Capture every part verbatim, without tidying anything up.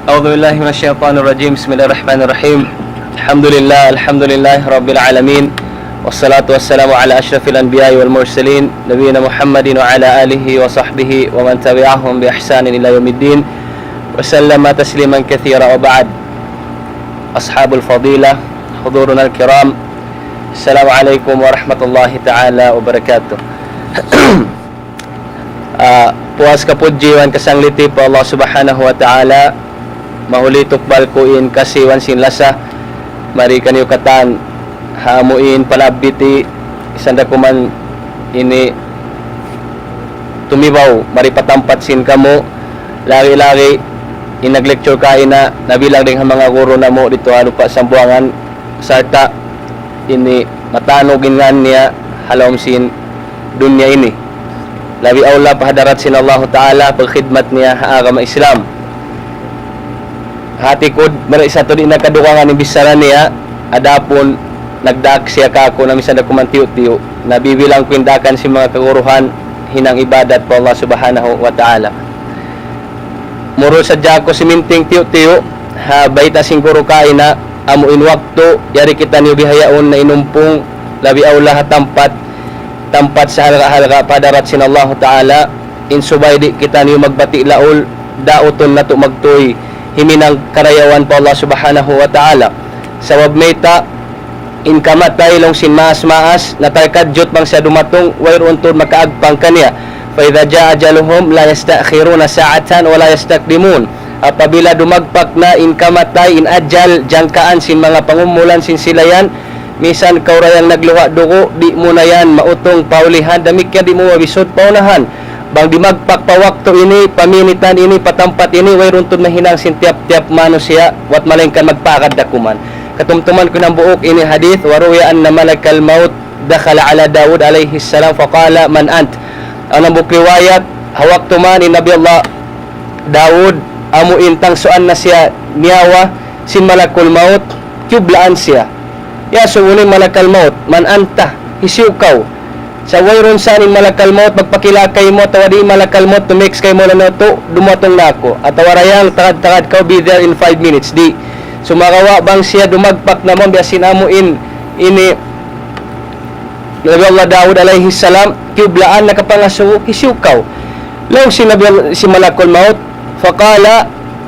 أعوذ بالله من الشيطان الرجيم. بسم الله الرحمن الرحيم. الحمد لله، الحمد لله رب العالمين. والصلاة والسلام على أشرف الأنبياء والمرسلين، نبينا محمد وعلى آله وصحبه ومن تبعهم بإحسان إلى يوم الدين، وسلم تسليما كثيرا، وبعد. أصحاب الفضيلة، حضورنا الكرام، السلام عليكم ورحمة الله تعالى وبركاته. Ah, puas kapudji iban kasangliti pa Allah Subhanahu wa Ta'ala, mahuli tukbal ku in kasi iban sin lasa, mari kaniyu katan, ha amu in palabbiti, sanda kuman ini tumibaw, mari patampat sin kamu, lagi-lagi, in nag-lecture kaina, nabilang dayn ha manga guru namu' didtu ha Lupa' Sambuwangan, sarta' ini matanug in ngan niya ha lawm sin dunya ini. Labi awla pa hadarat sin Allahu Ta'ala pagkhidmat niya ha agama Islam. Hati ku, mari sa tuud di' na kadugangan in bichara niya, adapun nagdaak siya kāku' na misan da kuman tiyu'-tiyu'. Nabibilang ku in daakan sin manga kaguruhan hinang ibadat pa Allah Subhanahu wa Ta'ala. Murul sadja aku siminting tiyu'-tiyu', ha, bayta' sin guru kaina, amu in waktu, yari kitaniyu bihaun na inumpung, labi awla ha tampat, tampat sahalga'-halga' pa hadarat sin Allahu Ta'ala, in subay di' kitaniyu magbati' laul, dautun natu' magtuy, himinang karayawan pa Allah Subhanahu wa Ta'ala. Sabab mayta', in kamatay laung sin maas-maas, natarkadjut bang siya dumatung, wayruun tuud makaagpang kaniya. فإذا جاء أجلهم لا يستأخرون ساعة ولا يستقدمون. Apabila dumagpak na in kamatay, in ajal, jangkaan sin manga pangumulan sin sila yan, misan kaw ra yang nagluha' dugu', di' mu na yan mautung paulihan, damikkiyan di' mu mabisud paunahan. Bang dimagpak pa waktu ini, pa minitan ini, pa tampat ini, wayruun tuud mahinang sin tiyap-tiyap manusiya', wat malaingkan magpaagad da kuman. Katumtuman ku in hambuuk ini hadith, وروي أن ملك الموت دخل على داود عليه السلام فقال: من أنت؟ Awn hambuuk riwayat, ha waktu man in Nabi Allah Daud, amu in tangsuan na siya niyawa sin malakul maut, kiyublaan siya. Iyasubu niya in malakal maut, من أنت؟ Hisiyu kaw? Sa' wayruun sa in malakal maut magpakila kaymu atawa di' malakal maut tumiks kaymu laung niya, dumatung na aku. Atawa ra yan, tagad-tagad kaw, be there in five minutes. Di'. Sumagawa' bang siya dumagpak na mawn biya' sin amu in, ini, Nabi Allah Daud alayhi salam, kiyublaan, nakapangasubu, hisiyu kaw? Laung sin Nabi Allah, sin malakul maut, فقال: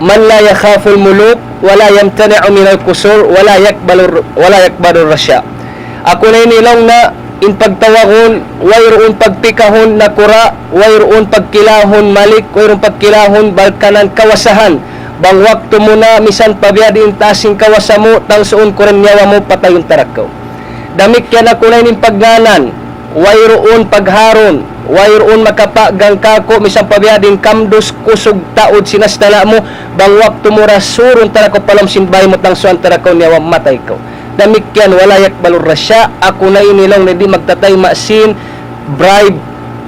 من لا يخاف الملوك ولا يمتنع من القصور ولا يقبل الر-، ولا يقبل الرشا. Aku na ini laung niya in pagtawagun, wayruun pagpikahun nakura', wayruun pagkilahun malik, wayruun pagkilahun balkanan kawasahan. Bang waktu mu na misan pa biya' diin taas in kawasa mu, tangsuun ku ra in nyawa mu, patayun ta ra kaw. Damikkiyan aku na ini in pagngānan, wayruun pagharun, wayruun makapaggang kāku', misan pa biya' diin kamdus kusug taud sin astala' mu, bang waktu mu ra surun ta ra kaw pa lawm sin bāy mu, tangsuan ta ra kaw nyawa, matay kaw. Damikkiyan, ولا يقبل الرشا, aku na ini laung niya di' magtatayma' sin bribe,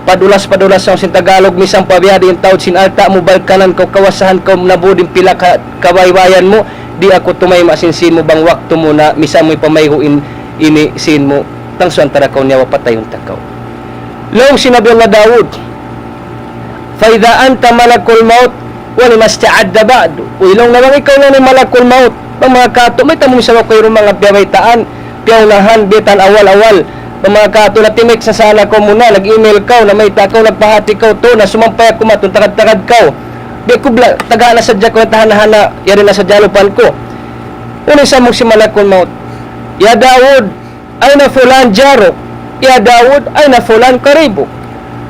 padulas-padulas laung sin Tagalog, misan pa biya' diin taud sin alta' mu, balkanan kaw, kawasahan kaw, nabu' diin pila ka kabaybayan mu, di' aku tumayma' sin sīn mu bang waktu mu na, misan mu ipamaygu' in, ini sīn mu, tangsuan ta ra kaw nyawa, patayun ta kaw. Laung sin Nabi Allah Daud, فإذا أنت ملك الموت ولم استعد بعد. Uy, laung niya bang ikaw na in malakul maut, bang manga katu', mayta' mu misan aku wayruun manga piyabaytaan, piyaunahan, biya' tan awal-awal. Bang manga katu', natimext na sana kaw muna, nag-email kaw, na mayta' kaw, nagpahāti kaw, tu, na sumampay aku madtu, tagad-tagad kaw. Biya' kubla', taga na sadja kaw, tahan-tahan na, yari na sadja alupan ku. Unu in sambung sin malakul maut? يا داود، أين فلان جارك؟ يا داود، أين فلان قريبك؟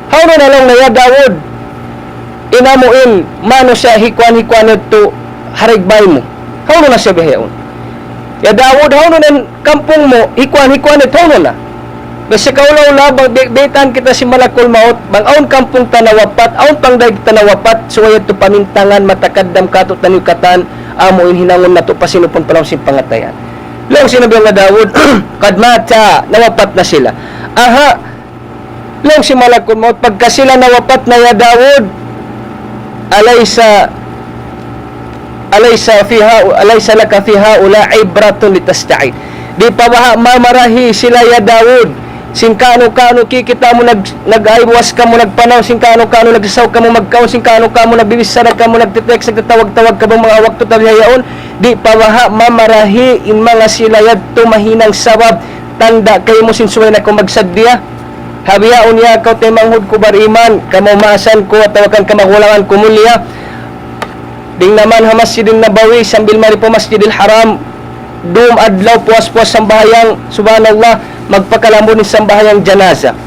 Hawnu na laung niya, ya Daud, in amu in manusiya' hikuan-hikuan yadtu ha dagbay mu? Hawnu na siya bihaun? Ya Daud, hawnu na in kampung mu, hikuan-hikuan yadtu, hawnu na? Basta kaula-ula, bang bi-, baytaan kita sin malakul maut, bang awn kampung ta nawapat, awn pangdaig ta nawapat, subay yadtu pamintangan, matakaddam katu' taniyu katan, amu in hinangun natu' pasinupun pa lawm sin pangatayan. Laung sin Nabi Allah Daud, قد ماتا, nawapat na sila. Aha, laung sin malakul maut, pagka sila nawapat na, ya Daud, أليس، أليس في هؤ-، أليس لك في هؤلاء عبرة لتستعد؟ Di' pa baha' mamarahi sila, ya Daud, Sin kaanu-kaanu kikita' mu nag-, nag-aybuas kamu, nagpanaw, sin kaanu-kaanu nagsasaw kamu magkaun, sin kaanu-kaanu nagbibichara kamu, nagte-text, nagtatawag-tawag kamu manga waktu ta bihaun, di' pa baha' mamarahi in manga sila yadtu mahinang sabab tanda' kaymu sin subay na kaw magsaddiya. Ha bihaun ya kaw taymanghud ku bariman, kamaasan ku atawa kan kamagulangan ku mulia. Dayng naman ha Masjidin Nabawi sambil mari pa Masjidil Haram, dum adlaw puas-puas sambahayang, subhanallah, magpakalamud in sambahayang janaza.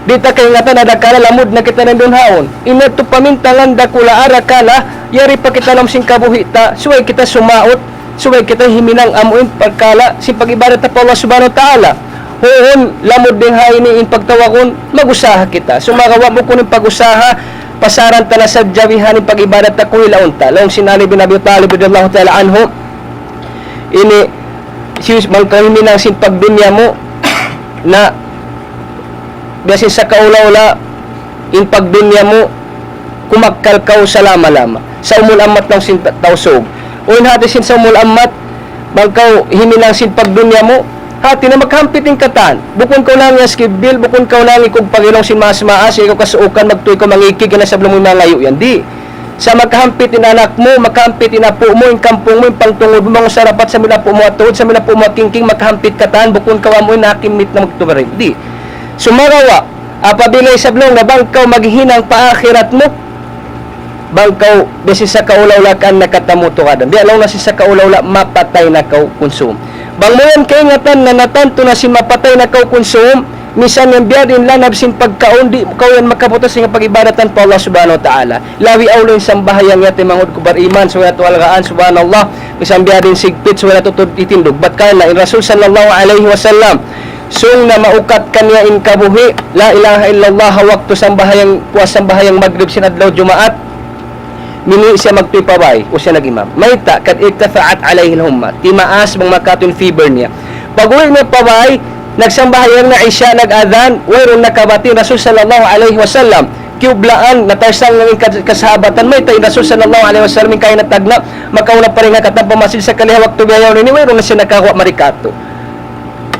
Di' ta kaingatan adakala lamud na kita nandun haun. Ini yadtu pamintangan dakula' adakala, yari pa kita laum sin kabuhi' ta, subay kita sumaut, subay kita himinang amu in parkala' sin pag-ibadat ta pa Allah Subhanahu wa Ta'ala. Huun, lamud dayn ha ini in pagtawagun, mag-usaha kita. Sumagawa' bukun in pag-usaha, pasaran ta na sadja bihan in pag-ibadat ta kuhilaun ta. Laung sin Ali bin Abi Talib radiyallahu ta'ala anhu, ini, si, bang kaw himinang sin pagdunya mu, na, biya' sin sakaula-ula, in pagdunya mu, kumakkal kaw salama-lama. Sa' umul amat laung sin ta-, Tausug. Uy, in hati sin sa' umul amat, bang kaw himinang sin pagdunya mu, hati na makahampit in katan. Bukun kaw nangi askib bil, bukun kaw nangi kug pagilung sin maas-maas, ikaw kasuukan, magtuy kaw mangikig, na sabab mu mangayu' yan. Di'. Sa' makahampit in anak mu, makahampit in apu' mu, in kampung mu, in pangtungud mu, bang sarapat sa' mila apu' mu atuhud, sa' mila apu' mu akingking, makahampit katan, bukun kaw amu in nakimit na magtubarin. Di'. Sumagawa', apabila isab laung na bang kaw maghinang pa akhirat mu, bang kaw, biya' sin sakaula-ula kan nakatamu tu kadan. Biya' laung na sin sakaula-ula mapatay na kaw kunsum. Bang mu yan kaingatan na natantu na sin mapatay na kaw kunsum, misan yan biya' diin lanab sin pagkaun, di' kaw yan makaputus sin pag-ibadatan pa Allah Subhanahu wa Ta'ala. Labi awla in sambahayang yati manghud ku bariman, subay natu' algaan, subhanallah, misan biya' diin sigpit, subay natu' tuud itindug. Bat karna' in Rasul sallallahu alayhi wasallam, sung na maukat kaniya in kabuhi', la ilaha illallah, ha waktu sambahayang, puas sambahayang magrib sin adlaw Jumaat, mini siya magtuy pa bay, u siya nag-imam. Mayta', kad irtafa'at alayhil humma. Timaas bang makatun fever niya. Pag-uwi' niya pa bay, nagsambahayang na Isya, nag-adhan, wayruun na kabati' in Rasul sallallahu alayhi wasallam. Kiyublaan, nataysang na in kas-, kasahabatan, mayta' in Rasul sallallahu alayhi wasallam, in kaina tagna', makauna pa dayn ha katan pa masjid sakali ha waktu bihaun ini, wayruun na siya nakaguwa' mari katu'.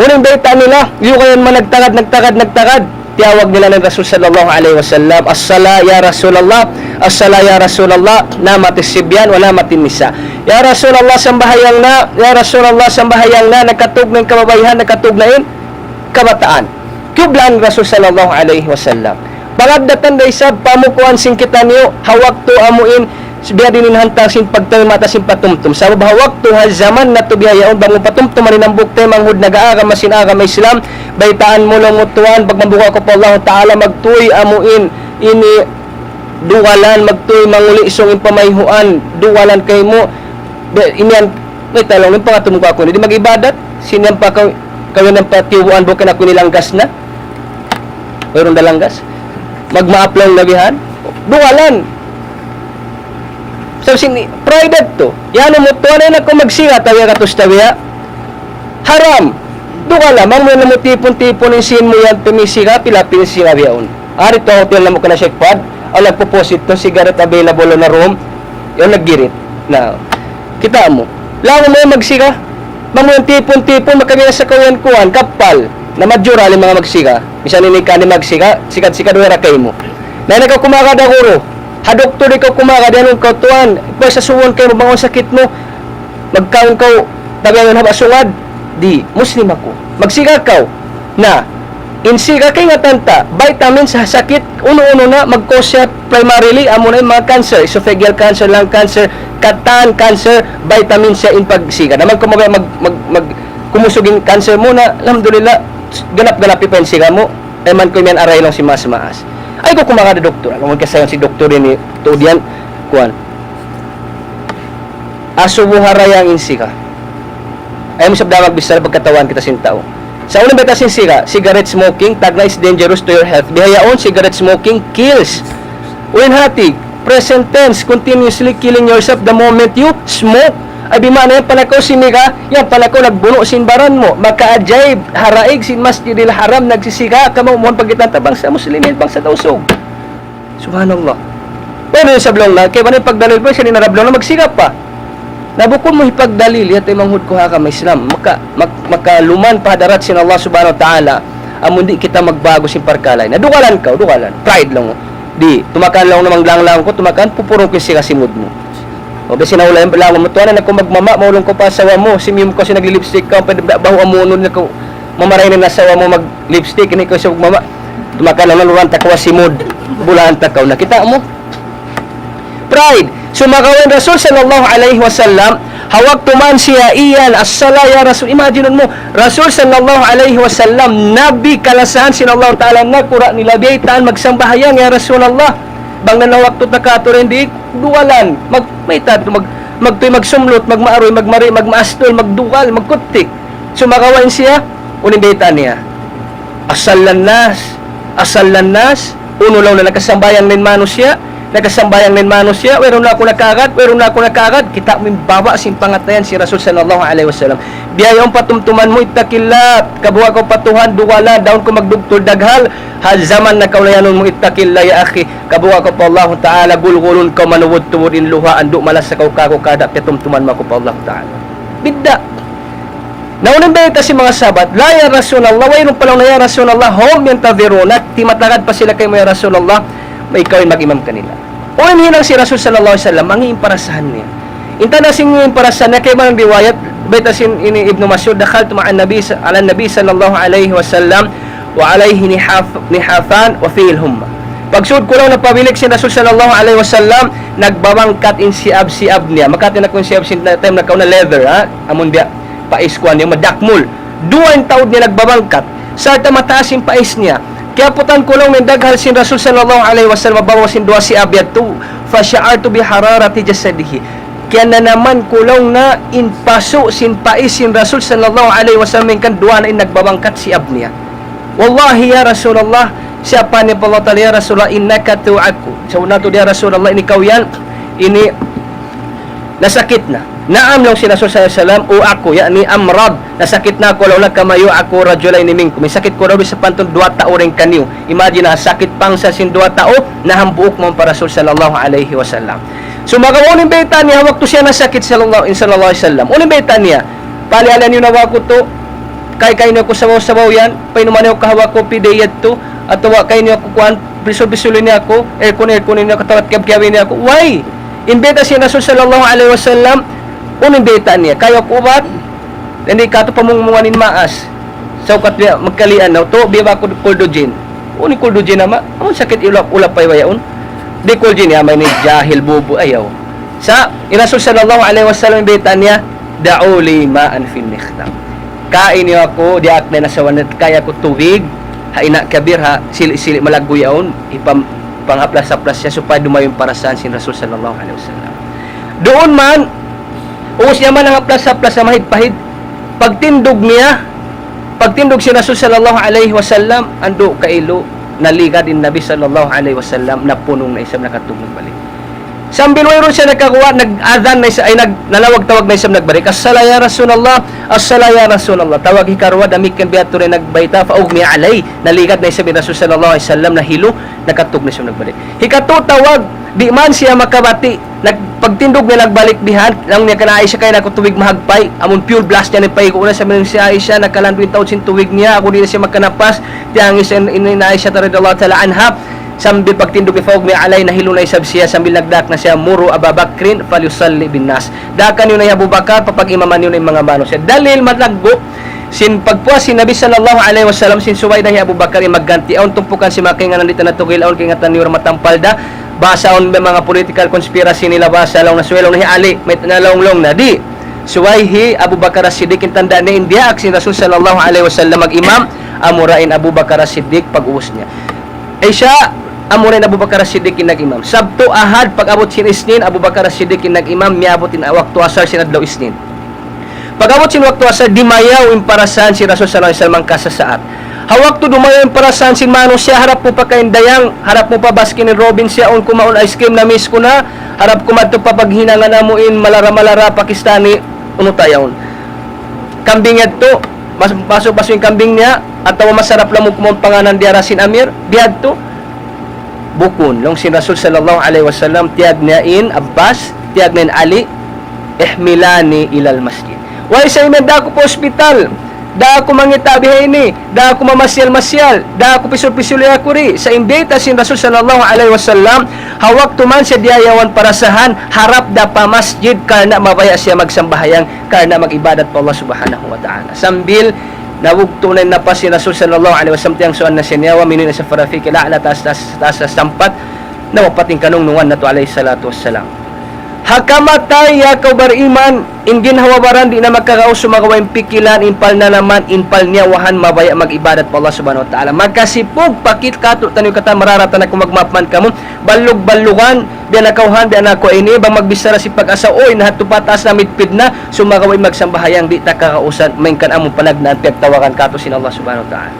Unu in bayta' nila, iyugayan man nagtagad, nagtagad, nagtagad. Tiyawag nila in Rasul sallallahu alayhi wasallam, "As-sala ya Rasulallah, as-sala ya Rasulallah, namatis sibyan wa namatin nisa." "Ya Rasulallah, sambahayang na, ya Rasulallah, sambahayang na, nakatug na in kababaihan, nakatug na in kabataan." Kiyublaan in Rasul sallallahu alayhi wasallam. Pangaddatan da isab, pamukuan sin kitaniyu, ha waktu amu in, biya' diin in hantang sin pagtayma' ta sin patumtum. Sabab ha waktu ha jaman natu' bihaun, bang mu patumtum in hambuuk taymanghud nag-aagama sin agama Islam, baytaan mu laung mu tuwan, pag mambuga' kaw pa Allah Ta'ala, magtuy amu in, ini, duwalan, magtuy manguli' sung in pamayhuan, duwalan kaymu, be, imiyan, mayta' laung, in pangatum ku aku, di' mag-ibadat, sin yan pa kaw, kaw yan pa tiyubuan, bukan aku nilanggas na. Wayruun da langgas. Magmaap laung na bihan. Duwalan. Sa' sin pride yadtu. Yan mu tuwan na aku magsiga, tabiya' katus tabiya'. Haram. Duwala, bang mu na mu tipun-tipun in sin mu yan pimisiga, pila pimisiga bihaun. Ari tu hotel namu' kana Sheikh Fahd, aw nagpupusit tu, cigarette available na room, yan naggirit. Na, kita' mu. Laung mu yan magsiga, bang mu yan tipun-tipun, makabiyasa kaw yan kuwan, kapal, na majura in manga magsiga. Misan ini ka ni magsiga, sikad-sikad wala kaymu. Na, na kaw kumagad ha guru, ha doktor di' kaw kumagad, yan kaw tuwan, pag sa suwon kaymu, bang sakit mu, magkaun kaw, tabiya' yan haba' sungad, di', Muslim aku. Magsiga kaw. Na, in siga kaingatan ta, vitamins ha sakit, unu-unu na, mag-cause siya primarily, amu na in manga cancer, esophageal cancer, lung cancer, katan cancer, vitamins siya in pagsiga. Na bang kaw mabaya' mag, mag, mag, kumusug in cancer mu na, alhamdulillah, ganap-ganap pa in siga mu, ay man kaw imiyan aray laung sin maas-maas. Ay kaw kumagad ha doktor, amu in kasayan sin doktor ini, tuud yan, kuwan. Asubu ha rayang in siga. Ayaw mu isab da magbichara pagkatawaan kita sin tau. Sa' unu in bayta' sin siga, cigarette smoking, tagna' is dangerous to your health. Bihaun, cigarette smoking kills. Unu in hati, present tense, continuously killing yourself the moment you smoke. Ay, bima'na yan, panakaw simiga, yan, panakaw nagbunu' sin baran mu. Makaajaib, ha daig sin Masjidil Haram, nagsisiga, kamu, muhun pagkitaan ta, bangsa Muslimin, bangsa Tausug. Subhanallah. Pero sa' laung na, kaya ba na pagdalil pa, siya ni narablaw na magsiga pa. Na bukun mu hipagdalil, yadtu in manghud ku ha agama Islam. Maka, mak-, makaluman pa hadarat sin Allah Subhanahu wa Ta'ala. Amun di' kita magbago sin parkala' ini. Dugalan kaw, dugalan. Pride laung. Di', tumakan laung na manglanglang kaw, tumakan, pupurun ku in siga simud mu. O, biya' sin awla yan, laung mu, tuwan na aku magmama', maulung kaw pa asawa mu, simiyum kaw sin naglilipstick kaw, pwede ba, bahu amunun na kaw, mamaray na in asawa mu mag-lipstick, ini kaw siya magmama'. Tumakan laung na, luran ta kaw simud, bulaan ta kaw. Nakita' mu? Pride. Sumagawa' in Rasul sallallahu alayhi wasallam, ha waktu man siya iyan, "As-sala ya Rasul." Imagine mu, Rasul sallallahu alayhi wasallam, Nabi kalasahan sin Allah Ta'ala, nakura' nila biyaytaan magsambahayang, "Ya Rasulullah, bang na waktu ta katurin di', duwalan, mag, mayta' tu, mag, magtuy magsumlut, magmaaruy, magmari, magmaastul, magduwal, magkuttik." Sumagawa' in siya, unu in biyaytaan niya? "Asallan nas, asallan nas." Unu laung na nakasambahayang na in manusiya', nakasambahayang na in manusiya', wayruun na aku nakaagad, wayruun na aku nakaagad. Kita' mu in baba' sin pangatayan sin Rasul sallallahu alayhi wasallam. Biya' yaun patumtuman mu, "Ittaqillah, kabuga' kaw pa Tuhan, dugalan, daun kaw magdugtul daghal." Ha jaman na kaw layanun mu, "Ittaqillah ya akhi, kabuga' kaw pa Allah Ta'ala, gulgulun kaw manubud-tubud in luha', andu' malasa kaw kāku' kada', patumtuman mu aku pa Allah Ta'ala." Bidda'. Na unu in bayta' sin manga sahabat, "La ya Rasulullah, wayruun pa laung na ya Rasulullah, hum yantadhirunak, timatagad pa sila kaymu ya Rasulullah, ikaw in mag-imam kanila." Unu in hinang sin Rasul sallallahu alayhi wasallam, mangi' in parasahan niya. In tanda' sin mangi' in parasahan niya, kay man riwayat, bayta' sin ini Ibnu Mas'ud, "Dakhaltu ma'an Nabi sa-, ala Nabi sallallahu alayhi wasallam, wa alayhi nihaf-, nihafan, wa fihi al-humma." Pagsud ku laung na pa bilik sin Rasul sallallahu alayhi wasallam, nagbabangkat in siyab-siyab niya. Makati na ku in siyab sin time nakauna leather, ha? Amun biya' pais kuwan niya, madakmul. Duwa in taud niya nagbabangkat. Sarta' mataas in pais niya. Kiyaputan ku laung in daghal sin Rasul sallallahu alayhi wasallam, babaw sin duwa siyab yadtu. Fasha'artu bihararati jasadihi. Kiyananaman ku laung na in pasu' sin pais sin Rasul sallallahu alayhi wasallam, hangkan duwa na in nagbabangkat siyab niya. "Wallahi ya Rasulullah," siyapa niya pa Allah Ta'ala, "Ya Rasulullah, innaka tu'aku." Sa' unu tuud, "Ya Rasulullah, ini kaw yan, ini nasakit na." "Na'am," laung sin Rasul sallallahu alayhi wasallam, "u'aku, ya'ni amrad, nasakit na aku laung na kama yu'aku rajulayni minkum." Sakit ku daw sapantun duwa tau dayn kaniyu. Imagine na, sakit pangsa sin duwa tau, nahambuuk mawn pa Rasul sallallahu alayhi wasallam. Sumagawa' unu in bayta' niya, waktu siya nasakit sallallahu, in sallallahu alayhi wasallam. Unu in bayta' niya, "Palihalan niyu na aku tu, kay-kay niyu aku sabaw-sabaw yan, painuman niyu aku kahawa kopi day yadtu, atawa kay niyu aku kuwan, prisul-prisulun niyu aku, aircon-aircon niyu aku, tawat kiyab-kiyabin niyu aku." Way! In bayta' sin Rasul sallallahu alayhi wasallam, unu in bayta' niya, "Kay aku ubat, di' katu' pamungmungan in maas." Sa' ukat biya' magkalian na, "Tu, biya' ba aku Caldogene?" "Unu in Caldogene ama'?" "Amun sakit ulap, ulap pa iba yaun." "Di' Caldogene ama', ini jahil bubu', ayaw." Sa' in Rasul sallallahu alayhi wasallam bayta' niya, "Da'u li ma'an fil mikhdam." "Kain niyu aku, diyaak na in asawa niyu, kain aku tubig, ha ina' kabir, ha sili'-sili' malaggu' yaun, hipam-, panghaplas-haplas siya supaya dumayu' in parasahan sin Rasul sallallahu alayhi wasallam." Duun man, ubus niya man nanghaplas-haplas sa mahid-pahid, pagtindug niya, pagtindug sin Rasul sallallahu alayhi wasallam, andu' kailu, naligad in Nabi sallallahu alayhi wasallam, napunung na isab, nakatug nagbalik. Sambil wayruun siya nakaguwa', nag-adhan na isab, ay, nag-, nanawag-tawag na isab nagbalik, "As-sala ya Rasulullah, as-sala ya Rasulullah." Tawag hikaruwa, damikkiyan biya' tuud in nagbayta', "Fa-ughmiya alayh." Naligad na isab in Rasul sallallahu alayhi wasallam, nahilu, nakatug na isab nagbalik. Hikatu tawag, di' man siya makabati', nag-, pagtindug niya nagbalik bihan, laung niya kan Aisha, "Kain aku tubig mahagpay." Amun pure blast niya, nagpaigu na sa si Aisha, nakalandu' in taud sin tubig niya, aku di' na siya makanapas, tiyangis in, in, in Aisha radiyallahu ta'ala anha, sambil pagtindug niya, "Fa-ughmiya alayh," nahilu na isab siya, sambil nagdaak na siya, "Muru Aba Bakrin falyusalli bin nas." "Daakan niyu na hi Abu Bakar, papag-imaman niyu na in manga manusiya'." Dalil malaggu', sin pagpuas sin Nabi sallallahu alayhi wasallam, sin subay da hi Abu Bakar in magganti. Awn tumpukan sin manga kaingatan di' ta na tugil, awn kaingatan niyu matampal da. Basa awn manga political conspiracy nila, basa laung na subay laung na hi Ali, mayta' na laung-laung na. Di'. Subay hi Abu Bakar As-Siddiq in tanda' niya in diyaak sin Rasul sallallahu alayhi wasallam mag-imam, amura in Abu Bakar As-Siddiq pag-ubus niya. Isya, amura in Abu Bakar As-Siddiq in nag-imam. Sabtu, Ahad, pag-abut sin Isnin, Abu Bakar As-Siddiq in nag-imam, miyabut in waktu asar sin adlaw Isnin. Pag-abut sin waktu asar, dimayaw in parasahan sin Rasul sallallahu alayhi wasallam hangkasasaat. Ha waktu dumayaw in parasahan sin manusiya', harap mu pa kaindayang, harap mu pa Baskin Robbins yaun, kumaun ice cream, na-miss ku na, harap ku madtu pa paghinangan namu' in malara-malara Pakistani, unu ta yaun. Kambing yadtu, mas-, basu-basu in kambing niya, atawa masarap lamu kumaun panganan diyara sin Amir, biyadtu. Bukun, laung sin Rasul sallallahu alayhi wasallam, tiyag niya in Abbas, tiyag niya in Ali, "Ihmilani ilal masjid." Way sa iman da aku pa hospital. Da aku mangita' bihaini, da aku mamasyal-masyal, da aku pisul-pisul aku di. Sa' in bayta' sin Rasul sallallahu alayhi wasallam, ha waktu man siya diyayawan parasahan, harap da pa masjid karna' mabaya' siya magsambahayang, karna' mag-ibadat pa Allah subhanahu wa ta'ala. Sambil nabugtu' na in napas sin Rasul sallallahu alayhi wasallam, tiyangsuan na siya niyawa, minuwi' na siya pa rafiqil a'la, taas, taas, taas, taas sampat, nawapat in kanungnungan natu' alayhi salatu wassalam. Ha kamatay, ya kaw bariman, in ginhawa-baran di' na makaraus sumagawa' in pikilan, in palnanaman, in palniyawahan, mabaya' mag-ibadat pa Allah subhanahu wa ta'ala. Makasipug pa kit-, katu' taniyu katan mararatan aku magmaap man kamu, ballug-ballugan, biya' na kawhan, biya' na aku ini, bang magbichara sin pag-asawa, uy, nahadtu pa taas na midpid na, sumagawa' in magsambahayang di' ta karausan, malayngkan amu panagnaan piyagtawagan katu' sin Allah subhanahu wa ta'ala.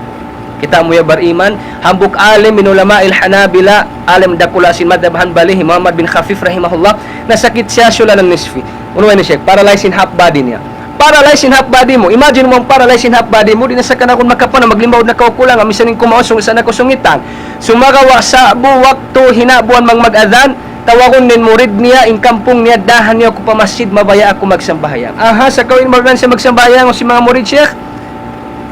Kita' mu ya bariman, hambuuk alim min ulama'il Hanabila, alim dakula' sin madhab Hanbali, hi Muhammad bin Khafif rahimahullah, nasakit siya shulan an-nisfi. Unu in siya, paralyze in half body niya. Paralyze in half body mu. Imagine mu bang paralyze in half body mu, di' na sa kaw na kun makapanaw, maglimbahud na kaw kulang, misan in kumausung, sa' na kaw sungitan. Sumagawa' sa'bu waktu hinabuan bang mag-adhan, tawagun in murid niya, in kampung niya, dahan niyu aku pa masjid, mabaya' aku magsambahayang. Aha, sa' kaw in magbaya' siya magsambahayang, o sin manga murid, Sheikh?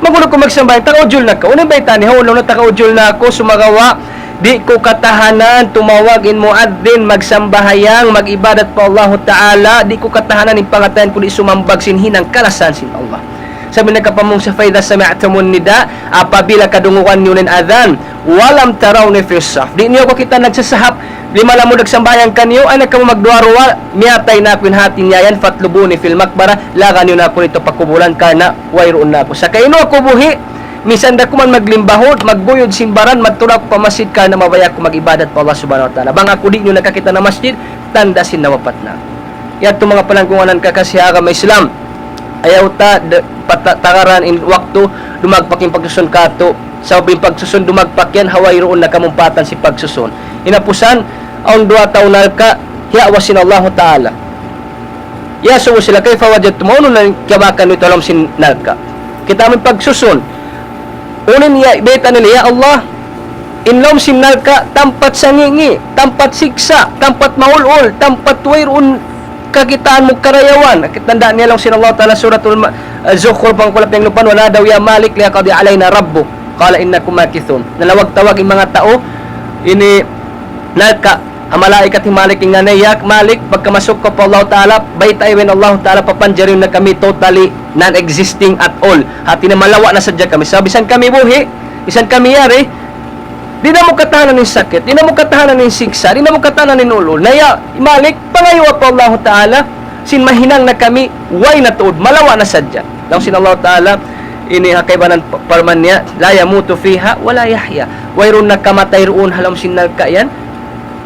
Mag'unu kaw magsambahayang, takaujul na kaw. Unu in bayta' niya, unu na takaujul na aku, sumagawa', di' ku katahanan, tumawag in muadhin, magsambahayang, mag-ibadat pa Allahu Ta'ala, di' ku katahanan in pangatayan ku, di' sumambag sin hinang kalasahan sin Allah. Sabi na kapamung sa, فإذا سمعتم النداء, apabila kadungugan niyu in adhan, ولم تروني في الصف. Di' niyu aku kita' nagsasahap, lima lamud nagsambahayang kaniyu, ay na kamu magduwa-ruwa, miyatay na aku in hati niya yan, فاطلبوني في المقبرة, laga niyu na aku didtu pa kubulan, karna' wayruun na aku. Sa' kaynu aku buhi', misan da kuman maglimbahud, magbuyud sin baran, madtu da aku pa masjid, karna' mabaya' aku mag-ibadat pa Allah subhanahu wa ta'ala. Bang aku di' niyu na kakita' ha masjid, tanda' sin nawapat na. Yadtu manga palanggungan kakasi ha agama Islam. Ayaw ta, de, pata-, tagaran in waktu, dumagpak in pagsusun katu'. Sabab in pagsusun dumagpak yan, ha wayruun na kamumpaatan sin pagsusun. Hinapusan, awn duwa tau nalka', hiyawa' sin Allahu Ta'ala. Iyasubu sila, كيف وجدتموه, unu na in kiyabakan niyu ha lawm sin nalka'? Kita' mu in pagsusun. Unu in ya, bayta' nila, ya Allah, in lawm sin nalka', tampat sangi'-ngi', tampat siksa', tampat maul-ul, tampat wayruun kakitaan mu karayawan. Kitaniyu laung sin Allah Ta'ala Suratul Ma-, eh, Zukhruf, pangkula piyanglupan, ونادوا يا مالك ليقض علينا ربك قال إنكم ماكثون. Nalawag-tawag in manga tau, ini nalka', ha malaikat hi Malik, ingatan niya, ya Malik, pagkamasuk kaw pa Allah Ta'ala, baytai in Allah Ta'ala, papanjariun na kami totally non-existing at all. Hati niya malawa' na sadja kami. Sa' bisan kami buhi', bisan kami yari, di' namu' katahanan in sakit, di' namu' katahanan in siksa', di' namu' katahanan in ul-ul. Na ya Malik, pangayuwa pa Allah Ta'ala, sin mahinang na kami, way na tuud, malawa' na sadja. Laung sin Allah Ta'ala, ini ha kaibanan pa-, parman niya, لا يموت فيها ولا يحيى. Wayruun na kamatay duun ha lawm sin nalka' yan.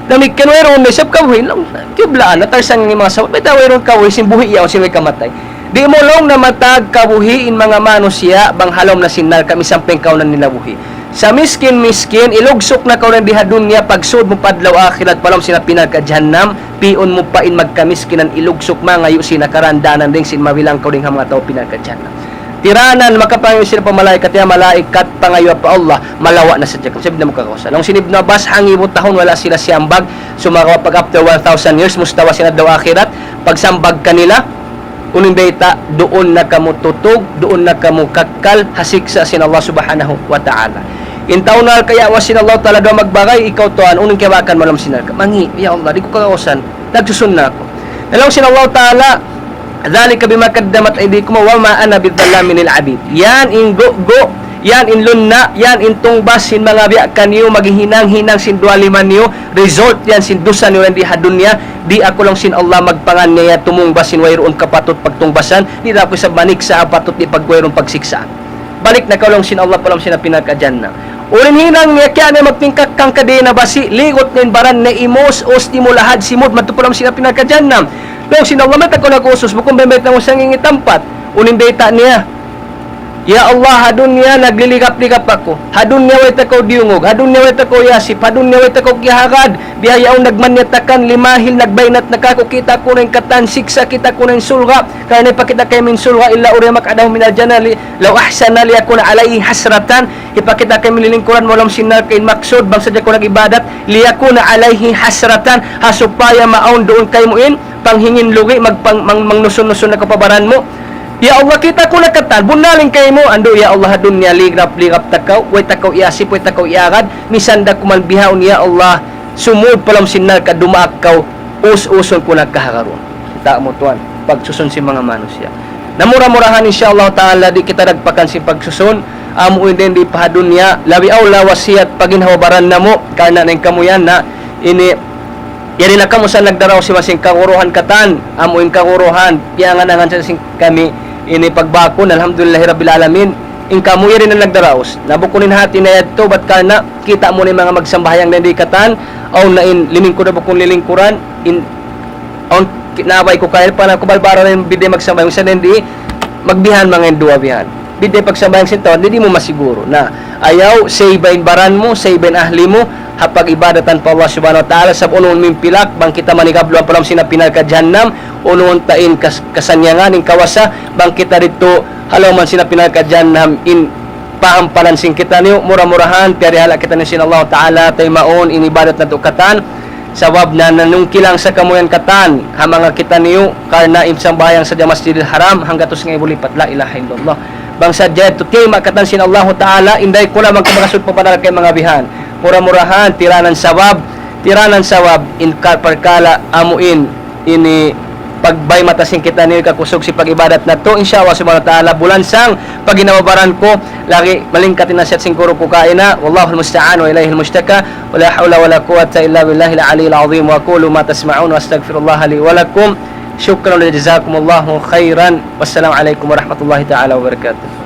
Damikkiyan wayruun na isab kabuhi', laung, kiyublaan, natarsang in manga sahabat, bayta' wayruun kabuhi', sin buhi' yaun, sin way kamatay. Di' mu laung na matag kabuhi' in manga manusiya', bang ha lawm na sin nalka', misan pa in kaw na nila buhi'. Sa' miskin-miskin, ilugsuk na kaw dayn di ha dunya, pagsud mu pa adlaw akhirat, pa lawm sin api narka' jahannam, pi'un mu pa in magkamiskinan, ilugsuk, mangayu' sin karandanan dayn sin mabilang kaw dayn ha manga tau api narka' jahannam. Tiranan, makapangayu' sila pa malaikat, ya malaikat, pangayuwa pa Allah, malawa' na sadja kamu. Sabab di' namu' kakausan. Laung sin Ibnu Abbas, hangibu tahun wala' sila siyambag, sumagawa' pag after one thousand years, mustawa sin adlaw akhirat, pagsambag kanila, unu in bayta', duun na kamu tutug, duun na kamu kakkal, ha siksa' sin Allah Subhanahu wa Ta'ala. In tau narka' yawa' sin Allah Ta'ala duwa magbagay, ikaw tuwan, unu in kiyabakan mu ha lawm sin narka'? Mangi', ya Allah, di' ku kakausan, nagsusun na aku. Na laung sin Allah Ta'ala, ذلك بما قدمت أيديكم وما أنا بظلام للعبيد. Yan in gugu', yan in lunna', yan in tungbas sin manga biya' kaniyu maghihinang-hinang sin duwa lima niyu, result yan sin dusa niyu yan di ha dunya, di' aku laung sin Allah magpanganiaya tumungbas sin wayruun kapatut pagtungbasan, di' da aku isab maniksa' ha patut di' pagwayruun pagsiksaan. Balik na kaw laung sin Allah pa lawm sin api narka' jahannam. Unu in hinang niya, kiyawa' niya magtingkak kang kadina basi', ligut niya in baran niya, imus-us, timulahad, simud, madtu pa lawm sin api narka' jahannam. Laung sin Allah, mayta' kaw nag-us-us, bukun ba mayta' mu sangi' in tampat? Unu in bayta' niya? Ya Allah, ha dunya nagliligap-ligap aku. Ha dunya way ta kaw diyungug. Ha dunya way ta kaw iyasip. Ha dunya way ta kaw kiyahagad. Bihaun nagmanyatakan, limahil, nagbaynat na kaku', kita' ku na in katan siksa', kita' ku na in surga'. Karna' hipakita' kaymu in surga', إلا أري مقعده من الجنة لو أحسن ليكون عليه حسرة. Hipakita' kaymu in lilingkuran mu ha lawm sin narka' in maksud, bang sadja kaw nag-ibadat, ليكون عليه حسرة, ha supaya maawn duun kaymu in panghingin lugi', magpang-, mang-, mangnusun-nusun na kaw pa baran mu. Ya Allah, kita' ku na katan, bunnal in kaymu, andu' ya Allah, ha dunya, ligap-ligap ta kaw, way ta kaw iyasip, way ta kaw iyagad, misan da kuman bihaun, ya Allah, sumud pa lawm sin narka', dumaak kaw, us-usun ku na kahagarun. Kita' mu tuwan, pagsusun sin manga manusiya'. Na mura-murahan, insya Allah Ta'ala, di' kita dagpakan sin pagsusun, amu in di' pa ha dunya, labi awla wasiyat pa ginhawa-baran namu', karna' na in kamu yan na, ini, yari na kamu sa nagdaraus sin masi kaguruhan katan, amu in kaguruhan, piyangan-angan sa sin kami, ini pagbakun, alhamdulillahi rabbil alamin, in kamu yari na nagdaraus. Na bukun in hati na yadtu, bat karna', kita' mu na in manga magsambahayang na di' katan, awn na in lilingkud na bukun lilingkuran, in, awn, nabay ku kail pa na ku balbara na in bidda magsambahayang, sa na di', magbihan manga in duwa bihan. Bidda pagsambahayang sin tau, di', di' mu masiguru. Na, ayaw, saiba in baran mu, saiba in ahli mu, ha pag-ibadatan pa Allah Subhanahu wa Ta'ala, sabab unu in pilak, bang kita manigabluan pa lawm sin api narka' jahannam, unu in tain kas-, kasannyangan, in kawasa, bang kita didtu, ha lawm sin api narka' jahannam, in pahampanan sin kitaniyu, mura-murahan, piyarihala' kitaniyu sin Allah Ta'ala, taymaun, in ibadat natu' katan, sabab na nanungkilang sa kamu yan katan, ha manga kitaniyu, karna' in sambahayang sadja Masjidil Haram, hanggatus ngaibu lipat, la ilaha illallah. Bang sadja yadtu, tiyayma' katan sin Allahu Ta'ala, inday ku na bang kamakasud pa panal kay manga bihan. Mura-murahan, tiranan sabab, tiranan sabab, in ka-, parkala', amu in, ini, pagbay mata sin kitaniyu kakusug sin pag-ibadat natu', insya Allah Subhanahu wa Ta'ala, bulan sang, paginababaran ku, lagi' malingkat in nasihat sin guru ku kaina, wallahul musta'an wa ilayhil mushtaka, wa la hawla wa la quwwata illa billahil aliyil azim, wa aqulu ma tasma'un wa astaghfirullaha li wa lakum. Shukran wa jazakumullahu khairan. Wassalamu alaikum warahmatullahi ta'ala wabarakatuh.